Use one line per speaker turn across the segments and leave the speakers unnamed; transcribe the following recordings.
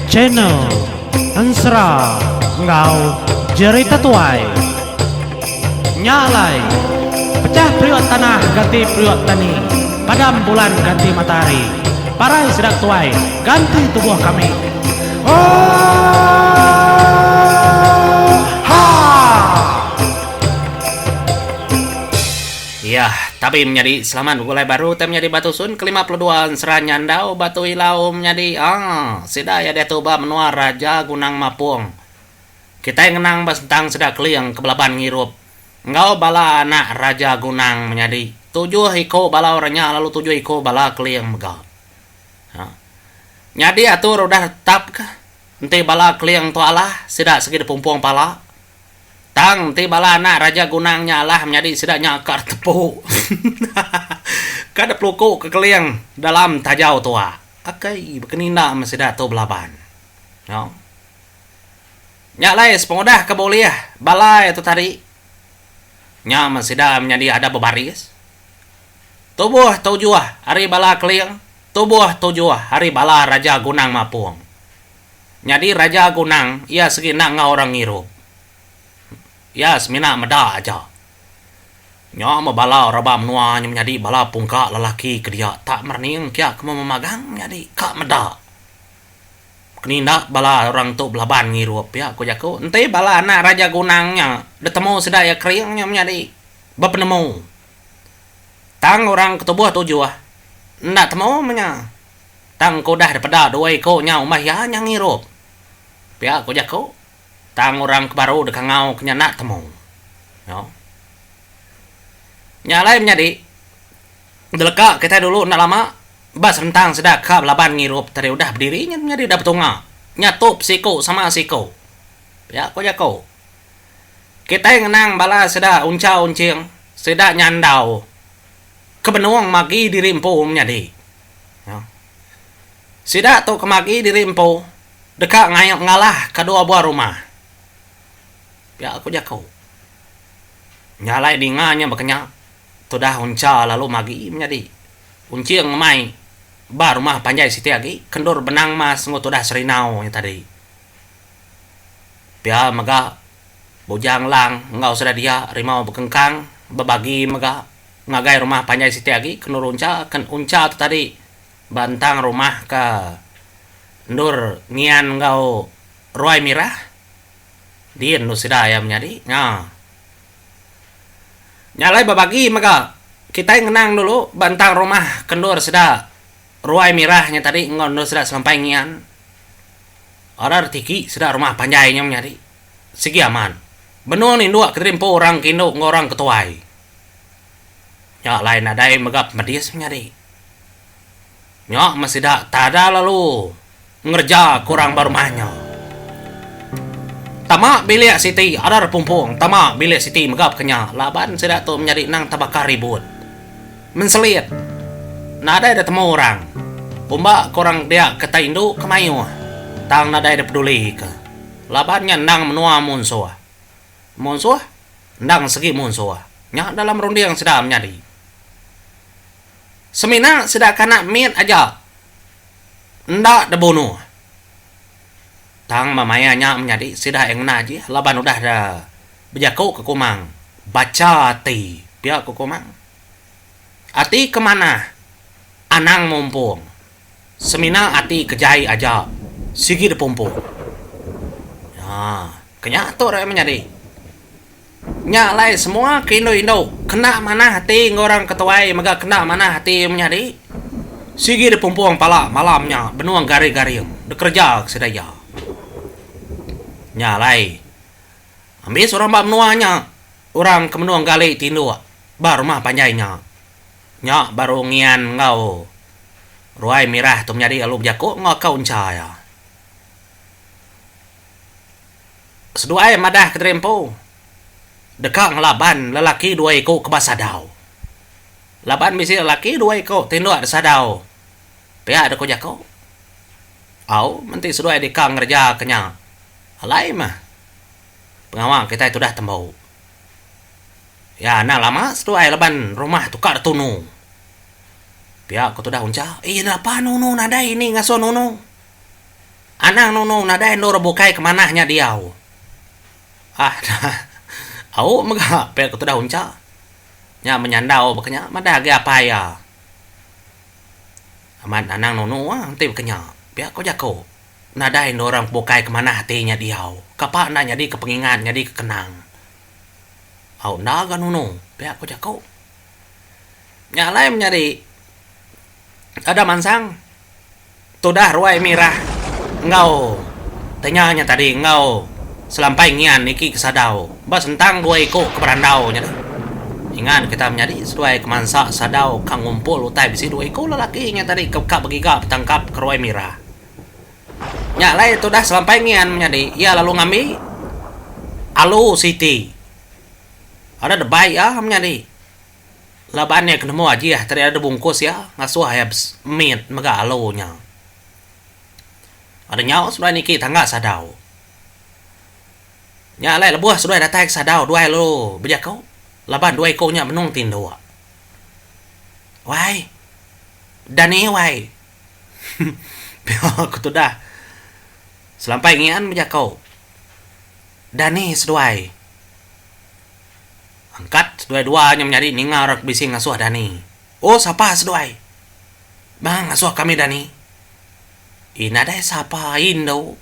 Channel Ensera enggau Jerita Tuai. Nya alai, pecah periuk tanah ganti periuk tani, padam bulan ganti matahari, parai sida tuai ganti tubuh kami. Oohaa!
Iya, tabi menyadi selamat begulai baru tai menyadi ba tusun ke 52 ensera nyandau batu ilau menyadi aa sida iya diatu ba menua Raja Gunang Mapong. Kitai ngenang ba sentang sida Keling ke belaban ngirup enggau bala anak Raja Gunang menyadi tujuh iku bala orang nya lalu tujuh iku bala Keling mega. Ha. Nyadi atur udah tetapka enti bala Keling tu alah sida sigi dipumpung pala. Tang enti bala anak Raja Gunang nya alah menyadi sida nya ka tepu. Ka dipeluku ke Keling dalam tajau tuak. Akai bekeninda meh sida tu belaban. No. Nya alai sepengudah ke bulih bala iya tu tadi nya meh sida menyadi ada bebaris. Tubuh tujuh ari bala Keling, tubuh tujuh ari bala Raja Gunang Mapung. Nyadi Raja Gunang iya sigi enda enggau orang ngirup. Iya semina meda aja. Nya meh bala orang ba menua nya menyadi bala pungka lelaki ke dia tak merening kia ke memagang menyadi ka meda. Keninda bala orang tu belaban ngirup pia ku jaku. Enti bala anak Raja Gunang nya ditemu sida iya kering nya menyadi bepenemu. Tang orang ke tubuh tujuh enda temu meh nya. Tang ke udah dipeda dua iku nya umbah iya nya ngirup. Pia ku jaku. Tang orang ke baru dikangau ke nya enda temu. Yo. Nya alai menyadi deleka kitai dulu enda lama ba serentang sida ka belaban ngirup tadi udah bediri nya menyadi udah betunga. Nyatup siku sama siku. Pia ku jaku. Kitai ngenang bala sida uncha unching sida nyandau ke benung magi diri empu menyadi. Sida tu ke magi diri empu deka ngalah ka dua buah rumah. Pia ku jaku. Nya alai dinga nya baka nya tudah uncha lalu magi menyadi. Unching ngemai ba rumah panjai siti agi ke endur benang mas enggau tudah serinau nya tadi. Pia mega Bujang Lang enggau sida dia rimau bekengkang bebagi mega. Ngagai rumah panjai siti agi ke endur uncha ke uncha tu tadi ba entang rumah ke endur ngian enggau ruai mirah din endur sida iya menyadi nya. Nya alai bebagi mega kitai ngenang dulu ba entang rumah ke endur sida ruai mirah nya tadi enggau endur sida selampai ngian. Ora tiki sida rumah panjai nya menyadi sigi aman. Benung ninduk kediri empu orang ke indu enggau orang ke tuai. Nya alai nadai mega pemedis menyadi. Nya meh sida tada lalu ngereja ke orang ba rumah nya. Tama bilik siti ada repumpung, tama bilik siti mega baka nya laban sida tu menyadi endang tabaka ribut. Menselit. Nadai da temu orang. Umba ke orang dia ke tai indu ke mayuh tang nadai da peduli ke. Laban nya endang menua munsuh. Munsuh endang segi munsuh nya dalam runding sida menyadi. Semina sida ke anak mit aja enda dibunuh. Tang ba maya nya menyadi sida iya ngena ajih laban udah da bejaku ke Kumang bacha ati pia ku Kumang. Ati ke manah anang mumpung. Semina ati ke jai aja sigi dipumpung. Ha, kenya tu re menyadi. Nya alai semua ke indu-indu kena manah ati enggau orang ke tuai mega kena manah ati menyadi. Sigi dipumpung pala malam nya benung garing-garing dikereja ke sida iya. Nya alai ambis orang ba menua nya orang ke menung gali tinduk ba rumah panjai nya. Nya baru ngian enggau Ruai Mirah tu menyadi lalu bejaku enggau akau encha iya. Seduai madah kediri empu deka ngelaban lelaki dua iku ke ba sadau. Laban bisi lelaki dua iku tinduk di sadau pia deka jaku. Au menti seduai deka ngereja ke nya alai meh pengawa kitai tudah tembu. Iya enda lama seduai laban rumah tu ka ditunu. Pia ku tudah Uncha. Ih lapa nunu nadai ini ngasuh nunu. Anang nunu nadai endur bukai ke manah nya diau. Ah au mega pia ku tudah Uncha. Nya menyandau baka nya madah agi apai iya. Amat anang nunu ah enti baka nya. Pia ku jaku. Nadai endur orang bukai ke manah ati nya diau. Kapa enda nyadi ke pengingat nyadi ke kenang. Au enda ga nunu pia ku jaku. Nya alai menyadi ada mansang tudah ruai mirah enggau tanya nya tadi enggau selampai ngian niki ke sadau ba sentang dua iku ke berandau nya deh. Ingat kita menyadi seduai ke mansa sadau ka ngumpul utai bisi dua iku lelaki nya tadi ke ka begiga betangkap ke ruai mirah. Nya alai tudah selampai ngian menyadi iya lalu ngambi alu siti. Ada debai iya menyadi. Laban iya ke nemu ajih tadi ada bungkus iya ngasuh iya mit mega alu nya. Ada nyau seduai niki tangga sadau. Nya alai lebuh seduai datai ke sadau duai lalu bejaku laban dua iku nya benung tinduk. Wai. Dani wai. Pia ku tudah. Selampai ngian bejaku. Dani seduai. Angkat seduai dua nya menyadi ninga orang ke bisi ngasuh dani. Oh sapa seduai. Ba ngasuh kami dani. Ih nadai sapa indu.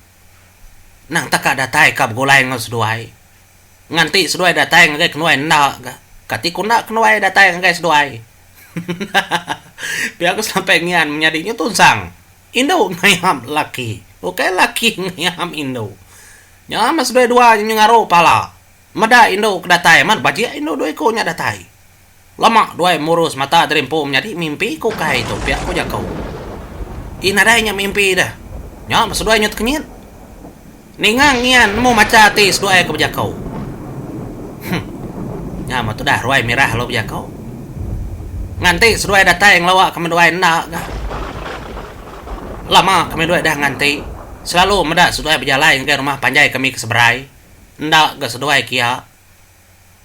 Nang teka datai ka begulai enggau seduai. Nganti seduai datai ngagai kenuai enda ga. Kati ku enda kenuai datai ngagai seduai. Pia ku sampai ngian menyadi nyu tunsang. Indu ngayam laki. Ukai laki ngayam indu. Nya meh seduai dua nyu ngaru pala. Meda indu ke datai amat bajik indu dua iku nya datai. Lama duai murus mata diri empu menyadi mimpi ku ukai tu pia ku jaku. Ih nadai nya mimpi deh. Nya meh seduai nyu tekenyit. Ninga ngian nemu macha ati seduai ke bejaku. Huh. Nya meh tudah ruai mirah lalu bejaku. Nganti seduai datai ngelawa kami duai enda ga. Lama kami duai dah nganti. Selalu meda seduai bejalai ngagai rumah panjai kami ke seberai. Enda ga seduai kia.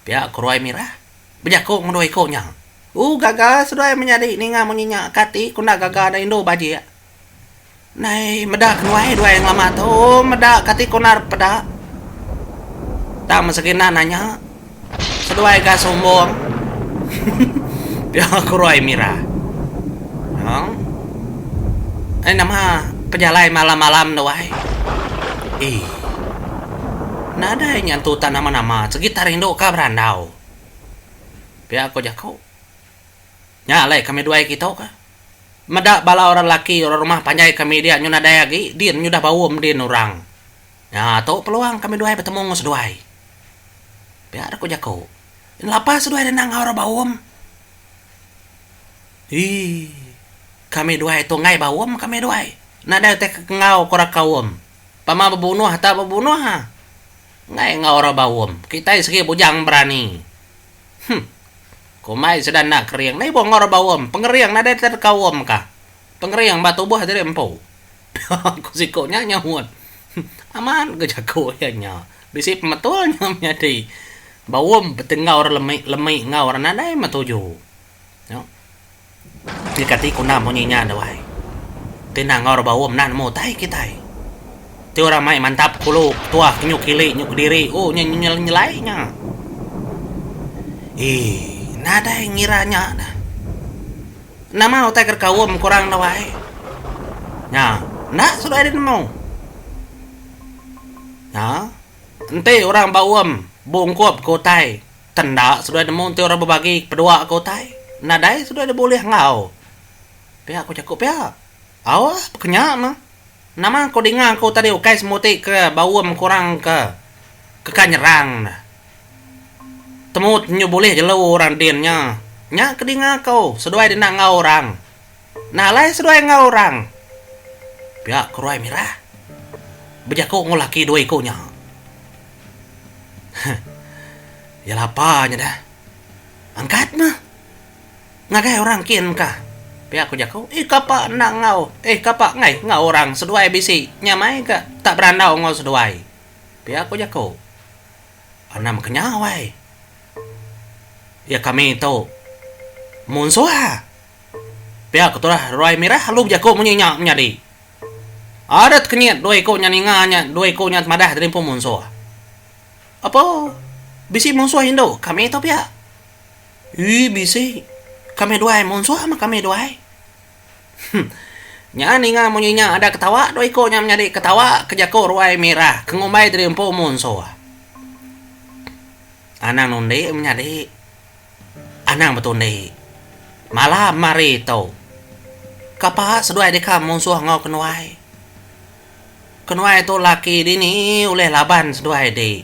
Pia ku Ruai Mirah bejaku enggau dua iku nya. Ooh gaga seduai menyadi ninga munyi nya kati ku enda gaga da indu bajik. Nai meda kenuai duai ngelama tu meda kati ku enda peda. Tang mesegi enda nanya seduai ga sumbung. Pia ku Ruai Mirah. Hang. Ai nama pejalai malam-malam tu ai. Ih. Nadai nya entu tak nama-nama segi tak rindu ka berandau. Pia ko jaku. Nya alai kami duai kitu ka. Meda bala orang lelaki orang rumah panjai kami dia nyu nadai agi din nyudah baum din orang. Nya tu peluang kami duai betemu enggau seduai. Pia ko jaku. Lapa seduai dendang enggau orang baum. Ii. Kami duai tu enggai baum kami duai. Nadai utai ke enggau ke orang kaum. Pama bebunuh tau bebunuh ha. Enggai enggau orang baum. Kitai sigi bujang berani. Huh. Kumbai sida enda kering. Enda ibuh enggau orang baum. Pengering nadai utai dekaum ka. Pengering ba tubuh diri empu. Ku siku nya nyaut. Amat ga jaku iya nya. Bisi pemetul nya menyadi. Baum betenggau orang lemi lemi enggau orang nadai meh tuju. Nya. Ti kati ku enda munyi nya deh wai. Ti enda enggau orang baum enda nemu utai kitai. Ti orang mai mantap kulu ketuah ke nyu kili nyu kediri oh nya nyelai nya. Eii nadai ngira nya dah. Nama utai ke dikaum ku orang deh wai. Nya enda sudah deh nemu. Nya enti orang baum bungkup ke utai. Tenda seduai nemu enti orang bebagi pedua ke utai. Nadai seduai deh bulih enggau. Pia ku jaku pia. Au ah baka nya meh. Nama ku dinga aku tadi ukai semuti ke baum ke orang ke ke ka nyerang ne. Temu nyu bulih jelu orang din nya. Nya ke dinga aku seduai deh enda enggau orang. Nah alai seduai enggau orang. Pia ku Ruai Mirah bejaku enggau laki dua iku nya. Heh. Iya lapa nya dah. Angkat meh. Ngagai orang kin ka. Pia ku jaku, Eh kapa enda enggau. Eh kapa enggai enggau orang seduai bisi nyamai ka tak berandau enggau seduai. Pia ku jaku. Anam ke nya wai. Iya kami tu munsuh. Pia keterah Ruai Mirah lalu bejaku munyi nya menyadi. Ada tekenyit dua iku nya ninga nya dua iku nya temadah diri empu munsuh. Apo bisi munsuh indu kami tu pia? Ii bisi. Kami duai munsuh meh kami duai. Huh. Nya ninga munyi nya ada ketawa dua iku nya menyadi ketawa ke jaku Ruai Mirah ke ngumbai diri empu munsuh. Anang nundi menyadi. Anang betundi. Malam hari tu. Kapa seduai deka munsuh enggau kenuai. Kenuai tu laki dini ulih laban seduai di.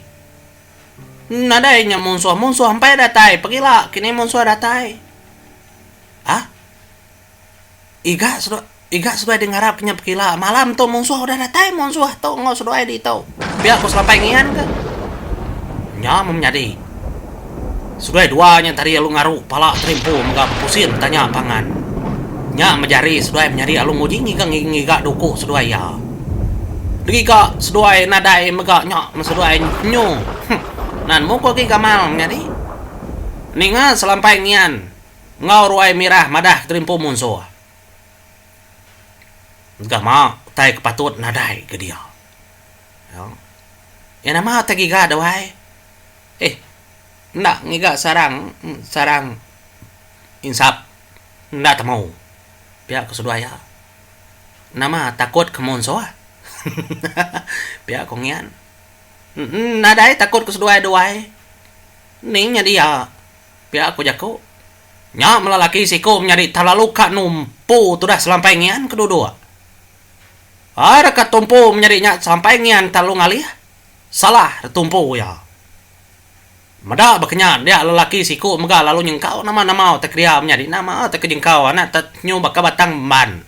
Nadai nya munsuh. Munsuh empai datai. Pegila kini munsuh datai. Ah. Iga seduai iga seduai di ngarap ke nya pekila malam tu munsuh udah datai munsuh tu enggau seduai ditu. Pia ku Selampai ngian ke. Nya meh menyadi. Seduai dua nya tadi alu ngaru pala terimpu mega bepusin betanya pangan. Nya meh jari seduai menyadi alu nguji ngiga ngiga duku seduai iya. Degiga seduai nadai mega nya meh seduai nyu. Huh. Nan mung ku agi gamal menyadi. Ninga Selampai ngian. Enggau ruai mirah madah keterimpu munsuh. Gama utai ke patut nadai ke dia. Ya. Ya nama utai giga dau ai. Eh. Enda ngiga sarang sarang insap enda temu. Pia ku seduai iya. Nama takut ke munsuh. Pia ku ngian. Nadai takut ke seduai duai. Ni nya dia. Pia ku jaku. Nya mela laki siku menyadi talalu ka numpu tudah selampai ngian ke duduk. Ai reka tumpu menyadi nya selampai ngian talalu ngalih, salah retumpu iya. Meda baka nya dia lelaki siku mega lalu nyengkau nama-nama utai kedia menyadi nama utai ke jengkau anak te nyu baka batang bemban.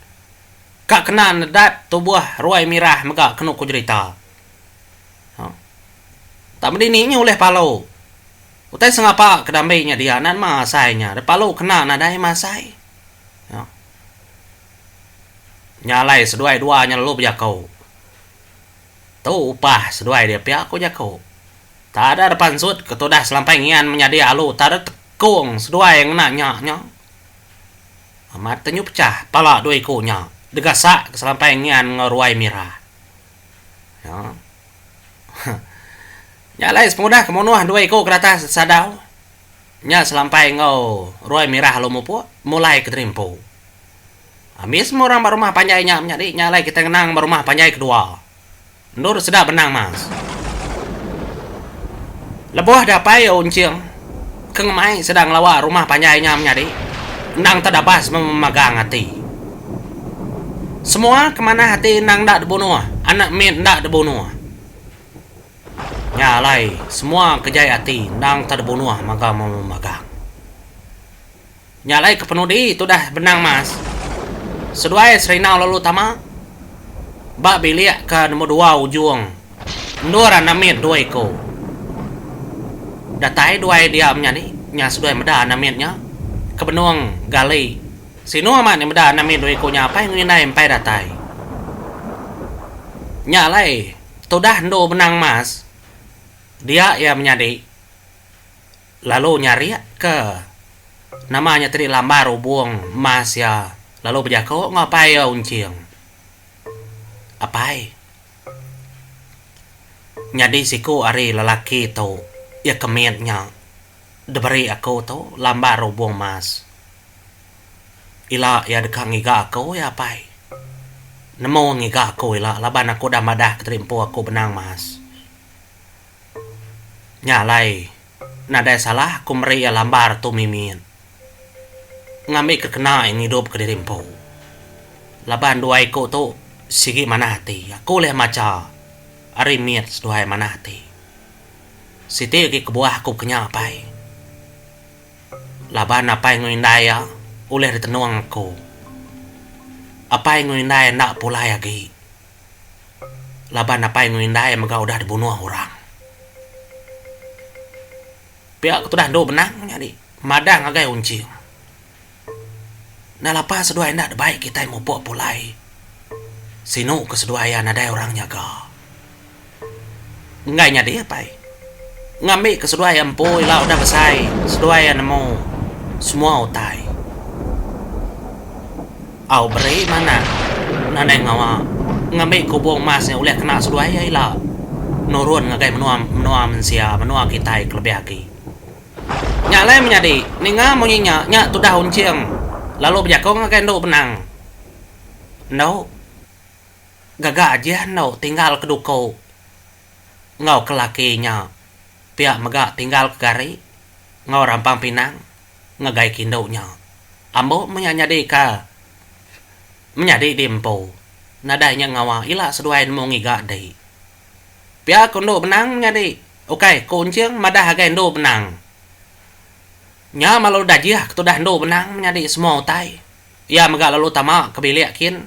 Ka kena nedat tubuh ruai mirah mega kenu ku jerita. Tak medini nya ulih palu. Utai sengapa ke dambi nya dia nan mah asai nya dep palu kena nadai mah asai. Ya. Nya alai seduai dua nya lalu bejako. Tu upah seduai dia pia ku jako. Tak ada depan sut ke tudah selampai ngian menyadi alu tak ada tekung seduai ngena nya nya. Amat tenyu pecah pala dua iku nya degasak ke selampai ngian enggau ruai mirah. Ya. Nya alai sepengudah ke munuh dua iku ke datas sadau nya selampai enggau ruai mirah lalu mupuk mulai ke terimpu. Ambis semua orang ba rumah panjai nya menyadi nya alai kitai ngenang ba rumah panjai kedua endur sida benang mas. Lebuh dapai Unching ke ngemai sida ngelawa rumah panjai nya menyadi endang tedabas memagang ati. Semua ke manah ati endang enda dibunuh, anak mit enda dibunuh. Nya alai, semua ke jai ati endang tau dibunuh magang memagang. Nya alai ke penudi tudah benang mas. Seduai Serinau lalu tama ba bilik ke nombor dua ujung endur anak mit dua iku. Datai duai dia menyadi nya seduai meda anak mit nya ke benung gali. Sinu amat nya meda anak mit dua iku nya apai enggau indai empai datai. Nya alai Tudah endu benang mas dia iya menyadi lalu nyarik ke nama nya tadi lambar ubung mas iya lalu bejako enggau apai iya Unching. Apai. Nyadi siku ari lelaki tu iya ke mit nya diberi aku tu lambar ubung mas. Ila iya deka ngiga aku iya apai. Nemu ngiga aku ila laban aku udah madah ke tadi empu aku benang mas. Nya alai nadai salah aku meri iya lambar tu mimit. Ngambi ke kena iya ngidup ke diri empu. Laban dua iku tu sigi manah ati. Aku ulih macha ari mit seduai manah ati. Siti agi kebuah aku kenya apai. Laban apai enggau indai iya ulih ditenung aku. Apai enggau indai enda pulai agi. Laban apai enggau indai mega udah dibunuh orang. Pia ke tudah endu benang nyadi madah ngagai Unching. Enda lapa seduai enda dibai kitai mupuk pulai. Sinu ke seduai iya nadai orang nyaga. Enggai nyadi apai. Ngambi ke seduai iya empu ila udah besai seduai iya nemu semua utai. Au beri manah nadai ngawa ngambi kubung mas nya ulih kena seduai iya ila nurun ngagai menua menua mensia menua kitai kelebih agi. Nya alai menyadi ninga munyi nya nya tudah Unching lalu bejaku ngagai endu Benang. Endu gaga ajih endu tinggal ke duku enggau ke laki nya pia mega tinggal ke gari enggau rampang pinang. Ngagai kindu nya. Ambu meh nya nyadi ka menyadi di empu. Nadai nya ngawa ila seduai nemu ngiga di. Pia ku endu benang menyadi. Ukai ku Unching madah agai endu benang. Nya malu dajih ke tudah endu benang menyadi semua utai. Iya mega lalu tama ke bilik kin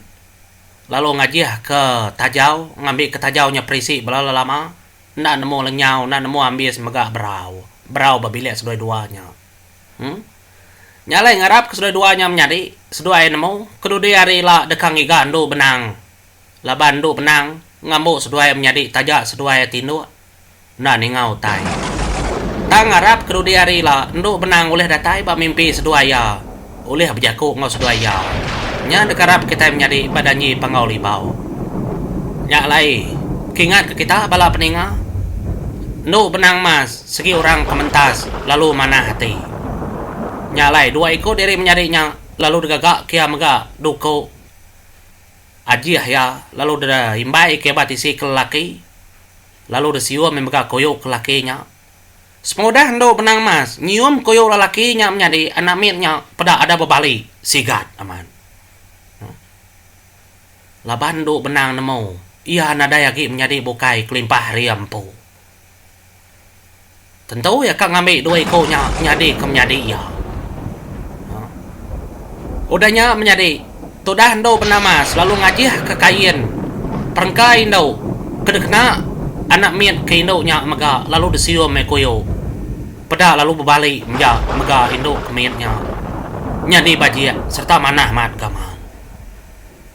lalu ngajih ke tajau ngambi ke tajau nya perisi bala lama enda nemu lenyau enda nemu ambis mega berau. Berau ba bilik seduai dua nya. Em. Nya alai ngarap ke seduai dua nya menyadi, seduai nemu, kedudi hari ila deka ngiga endu benang. Laban endu benang ngambu seduai menyadi taja seduai tinduk enda ninga utai. Tang ngarap kedudi hari ila endu benang ulih datai ba mimpi seduai iya, ulih bejaku enggau seduai iya. Nya dekarap kitai menyadi ba danji Panggau Libau. Nya alai, kingatka kita bala peninga, endu benang mas. Segi orang ke mentas lalu manah ati. Nya alai dua iku diri menyadi nya lalu digaga kia mega duku ajih iya lalu diimbai ke ba tisi ke lelaki lalu disium iya mega kuyu ke lelaki nya. Sepengudah endu benang mas nyium kuyu lelaki nya menyadi anak mit nya peda ada bebali sigat amat. Laban endu benang nemu iya nadai agi menyadi bukai kelimpah ari iya empu. Tentu iya ka ngambi dua iku nya nyadika menyadi iya. Udah nya menyadi, tudah endu benama selalu ngajihka kain perengka indu ke dikena anak mit ke indu nya mega lalu disium meh kuyu. Peda lalu bebali mega mega indu ke mit nya nyadi bajik sereta manah amat gamal.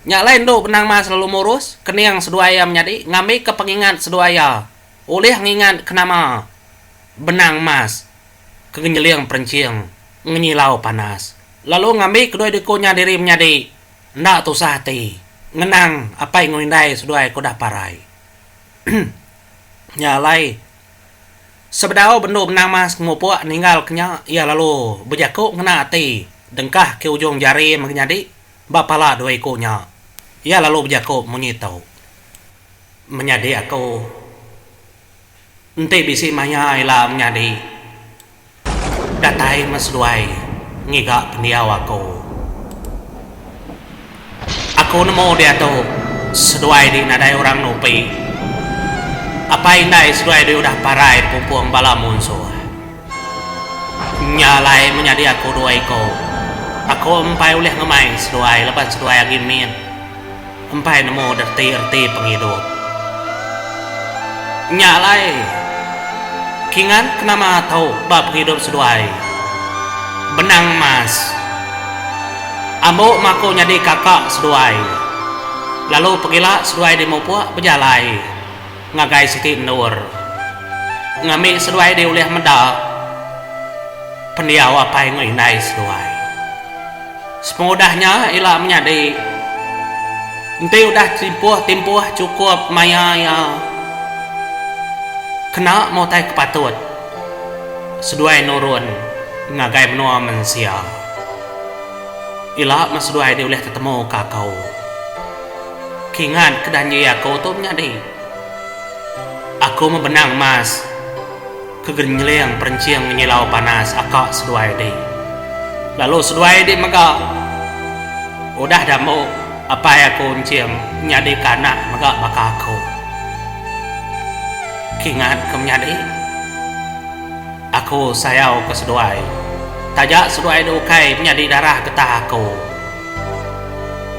Nya alai endu benama selalu murus kening seduai iya menyadi ngambika pengingat seduai iya. Ulih ngingat ke nama benang mas ke ngenyeling perenching ngenyilau panas lalu ngambi kedua diku nya diri menyadi enda tusah ati ngenang apai enggau indai seduai ke udah parai. Nya alai sebedau bendu benang mas mupuk ninggal ke nya iya lalu bejaku ngena ati dengkah ke ujung jari mega nyadi ba pala dua iku nya. Iya lalu bejaku munyi tu. Menyadi aku. Enti bisi maya ila menyadi datai meh seduai ngiga pendiau aku. Aku nemu diatu seduai di nadai orang nupi. Apai indai seduai di udah parai pumpung bala munsuh. Nya alai menyadi aku dua iko. Aku empai ulih ngemai seduai laban seduai agi mit. Empai nemu reti-reti pengidup. Nya alai, kingat ke nama tau ba pengidup seduai. Benang mas. Ambu maku nyadi kaka seduai. Lalu pegila seduai dimupuk bejalai ngagai siti endur. Ngambi seduai diulih meda pendiau apai enggau indai seduai. Sepengudah nya ila menyadi enti udah timpuh-timpuh chukup maya iya kena meh utai ke patut seduai nurun ngagai menua mensia. Ila meh seduai diulih tetemu ka aku. Kingat ke danji aku tu menyadi. Aku meh benang mas. Ke genyeling perenching ngenyilau panas aka seduai di. Lalu seduai di mega udah dambu apai aku enching nyadika anak mega baka aku. Kingat ke menyadi aku sayau ke seduai taja seduai di ukai menyadi darah getah aku.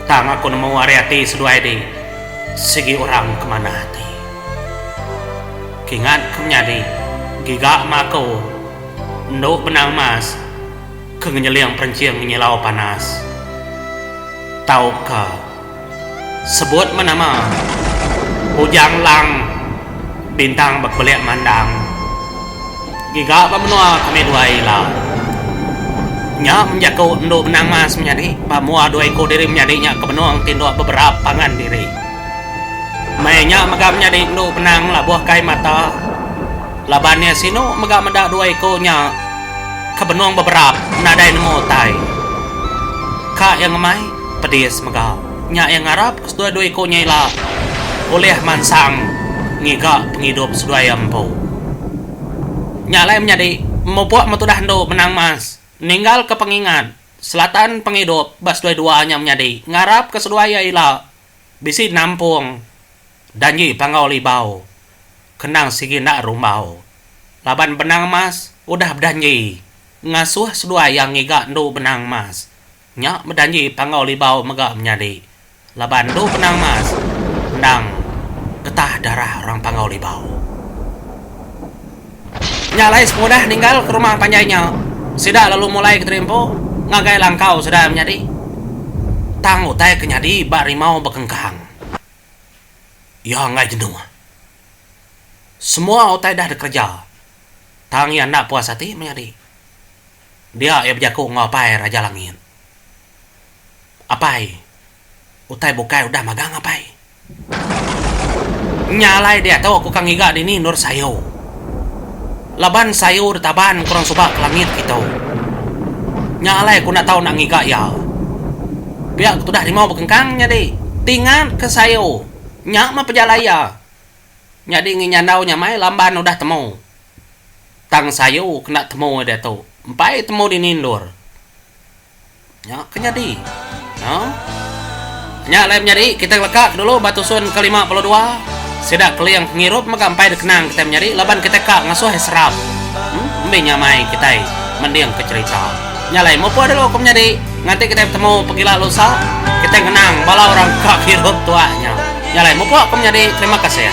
Tang aku nemu ari ati seduai di sigi orang ke manah ati. Kingat ke menyadi giga ma aku endu benang mas ke ngenyeling perenching ngenyilau panas tauka sebut meh nama Bujang Lang Bintang Bekebelik Mandang giga ba menua kami duai ila. Nya menjaku endu benang mas menyadi ba mua dua iku diri menyadi nya ke benung tinduk beberap pangan diri. Maya nya mega menyadi endu benang labuh kai mata laban iya sinu mega meda dua iku nya ke benung beberap nadai nemu utai. Ka iya ngemai pedis mega nya iya ngarap ke seduai dua iku nya ila ulih mansang ngiga pengidup seduai iya empu. Nya alai menyadi mupuk metudah endu benang mas ninggalka pengingat selatan pengidup ba seduai dua nya menyadi ngarapka seduai iya ila bisi nampung danji Panggau Libau kenang sigi enda rumbau laban benang mas udah bedanji ngasuh seduai iya ngiga endu benang mas. Nya bedanji Panggau Libau mega menyadi laban endu Benang Mas endang getah darah orang Panggau Libau. Nya alai sepengudah ninggal ke rumah panjai nya, sida lalu mulai ke terimpu ngagai langkau sida menyadi. Tang utai ke nyadi ba rimau bekengkang. Iya enggai jenuh. Semua utai dah dikereja tang iya enda puas ati menyadi. Dia iya bejaku enggau Apai Raja Langit. Apai, utai bukai udah magang apai. Nya alai diatu aku ka ngiga dini endur sayu. Laban sayu ditaban ku orang suba ke langit kitu. Nya alai aku enda tau enda ngiga iya. Pia ku tudah rimau bekengkang nyadi tingat ke sayu. Nya mah pejalai iya. Nyadi ngi nyandau nya mai lamban udah temu. Tang sayu kena temu iya diatu. Empai temu dini endur. Nya ke nyadi. No. Nya alai menyadi kitai ngeleka ke dulu ba tusun ke 52. Sida keling ke ngirup mega empai dikenang kitai menyadi laban kitai ka ngasuh iya serap. Em embi nyamai kitai mending ke cherita. Nya alai mupuk dulu ku menyadi nganti kitai betemu pegila lusa kitai ngenang bala orang ka ngirup tuak nya. Nya alai mupuk ku menyadi terima kasih.